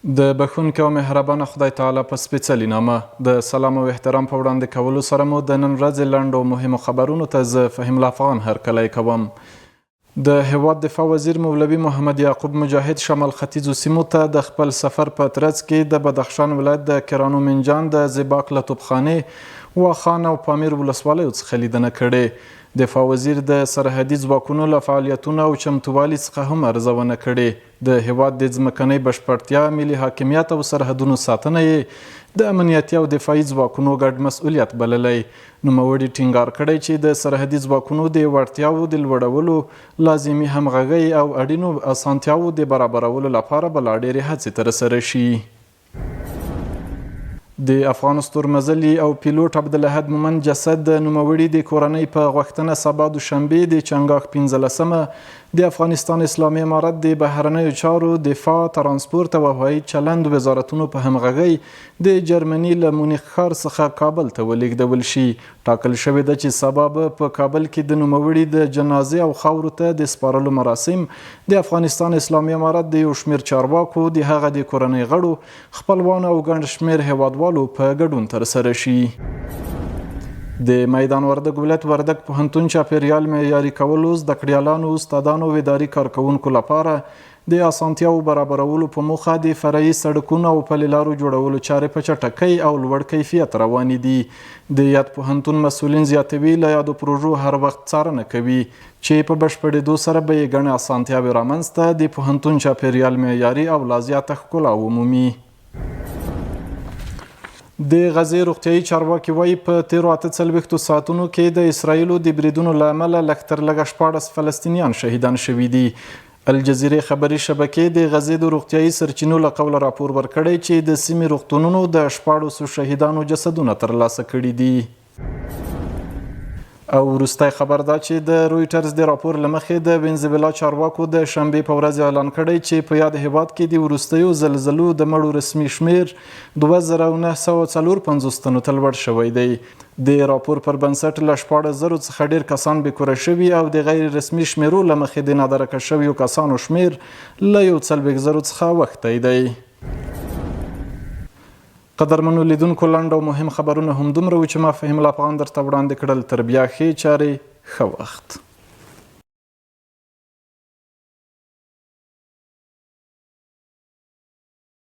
د بښونکي او مهربانه خدای تعالی په سپېڅلي نامه د سلام او احترام په وړاندې کولو سره مو د نن ورځې لنډو او مهمو خبرونو ته زه فهیم الافغان هرکلی کوم. د هېواد دفاع وزیر مولوي محمد یعقوب مجاهد شمال ختیځو سیمو ته د خپل سفر په ترڅ کې د بدخشان ولایت د کرانو منجان د زیباک له توپخانې، واخان او پامیر ولسوالیو څخه لیدنه کړې. دفاع وزیر د سرحدي ځواکونو له فعالیتونو او چمتووالي څخه هم ارزونه کړې. د هېواد د ځمکنۍ بشپړتیا، ملي حاکمیت او سرحدونو ساتنه یې د امنیتي او دفاعي ځواکونو ګډ مسؤلیت بللی. نوموړي ټینګار کړی چې د سرحدي ځواکونو د وړتیاوو د لوړولو، لازمي همغږۍ او اړینو اسانتیاوو د برابرولو لپاره به لا ډېرې هڅې ترسره شي. د افغان ستورمزلي او پیلوټ عبدالاحد مومند جسد د نوموړي د کورنۍ په غوښتنه سبا دوشنبه د چنګاښ 15مه د افغانستان اسلامي امارت د بهرنیو چارو، دفاع، ترانسپورت او هوایي چلند وزارتونو په همغږۍ د جرمني له مونیخ ښار څخه کابل ته ولیږدول شي. ټاکل شوې ده چې سبا به په کابل کې د نوموړي د جنازې او خاورو ته د سپارلو مراسم د افغانستان اسلامي امارت د یو شمېر چارواکو، د هغه د کورنۍ غړو، خپلوانو او ګڼ شمېر هېوادوالو په ګډون ترسره شي. د میدان وردګ ولایت وردګ پوهنتون چاپېریال معیاري کولو، زده کړیالانو، استادانو او اداري کارکوونکو لپاره د اسانتیاوو برابرولو په موخه د فرعي سړکونو او پلي لارو جوړولو چارې په چټکۍ او لوړ کیفیت روانې دي. د یاد پوهنتون مسؤلین زیاتوي، له یادو پروژو هر وخت څارنه کوي، چې په بشپړېدو سره به یې ګڼې اسانتیاوې رامنځته، د پوهنتون چاپېریال معیاري او لا زیاته ښکلا ومومي. د غزې روغتیايي چارواکي وايي، په تېرو 48 ساعتونو کې د اسراییلو د بریدونو له امله لږ تر لږه 16 فلسطینیان شهیدان شوي دي. الجزیرې خبري شبکې د غزې د روغتیايي سرچینو له قوله راپور ورکړی چې د سیمې روغتونونو د 16 شهیدانو جسدونه ترلاسه کړي دي. او وروستی خبر دا چې د رویټرز د راپور له مخې د وینزویلا چارواکو د شنبې په ورځ اعلان کړی چې په یاد هیواد کې د وروستیو زلزلو د مړو رسمي شمیر 2954 تنو ته لوړ شوی دی. د راپور پر بنسټ له 16 زرو څخه ډیر کسان بې کوره شوي او د غیر رسمي شمیرو له مخې د نادرکه شویو کسانو شمیر له 41 زرو څخه اوښتی دی. قدرمنو لیدونکو لنډ او مهم خبرونه همدومره وو چې ما فهیم الافغان درته وړاندې کړل. تر بیا ښې چارې، ښه وخت.